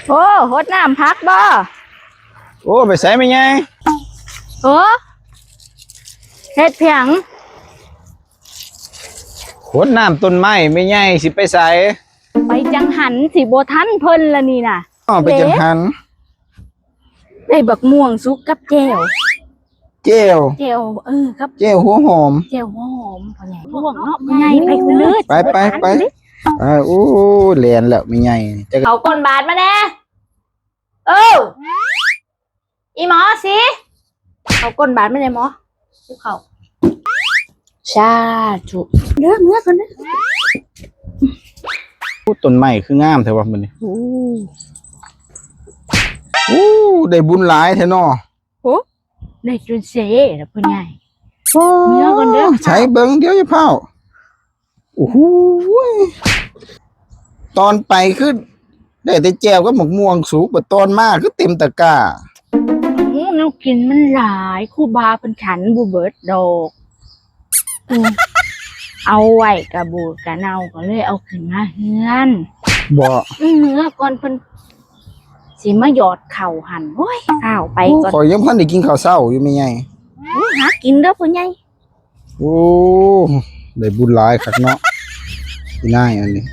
ໂອ້ ຫົດນ້ຳຜັກບໍ່? ໂອ້ ໄປໃສແມ່ໃຫຍ່? ໂອ້ ເຮັດພຽງ? ຫົດນ້ຳຕົ້ນໄມ້ແມ່ໃຫຍ່ ຊິໄປໃສ? ໄປຈັງຫັນ ຊິບໍ່ທັນເພິ່ນລະນີ້ນະ. ອໍ ໄປຈັງຫັນ ໄດ້ບັກມ່ວງສຸກກັບແຈ່ວ. ແຈ່ວ ແຈ່ວ ເອີ ກັບແຈ່ວຫົວຫອມ ແຈ່ວຫົວຫອມ ພໍ່ໃຫຍ່ ຫ່ວງເນາະ ພໍ່ໃຫຍ່ ໄປພຸ້ນເລີຍ ໄປ ໄປ ໄປ ໄປ. ອ່າ ໂອ້ ແລ່ນແລ້ວແມ່ໃຫຍ່ ເຂົ້າກົ້ນບາດມາແດ່. ເອີ ອີໝໍສີ ເຂົ້າກົ້ນບາດມາແດ່ໝໍ ຫິວເຂົ້າ. ສາທຸ ເດີ ເມືອກ່ອນເດີ. ໂອ້ ຕົ້ນໄມ້ຄືງາມແທ້ວະມື້ນີ້. ໂອ້ ໂອ້ ໄດ້ບຸນຫຼາຍແທ້ເນາະ. ໂອ້ ໄດ້ຈົນເຊລະພໍ່ໃຫຍ່. ໂອ້ ເມືອກ່ອນເດີ ໃສເບິ່ງ ດຽວຢ່າຟ້າວ. ໂອ້ໂຫ ຕອນໄປຄືໄດ້ແຕ່ແຈ່ວກັບໝາກມ່ວງສຸກ ບັດຕອນມາຄືເຕັມຕະກ້າ. ໂອ້ ແນວກິນມັນຫຼາຍ ຄູບາເພິ່ນສັນບໍ່ເບິດດອກ. ເອີ ເອົາໄວ້ກະບູດກະເນົ່າ ກໍເລີຍເອົາຂຶ້ນມາເຮືອນ. ບໍ່ ອື ເມືອກ່ອນ ເພິ່ນຊິມາຢອດເຂົ້າຫັ້ນ. ໂອ້ຍ ຟ້າວໄປກ່ອນ ຂ້ອຍຍັງບໍ່ທັນໄດ້ກິນເຂົ້າເຊົ້າຢູ່ແມ່ໃຫຍ່. ໂອ້ຍ ຫາກິນເດີພໍ່ໃຫຍ່. ໂອ້ ໄດ້ບຸນຫຼາຍຄັກເນາະ ອີ່ນາຍອັນນີ້.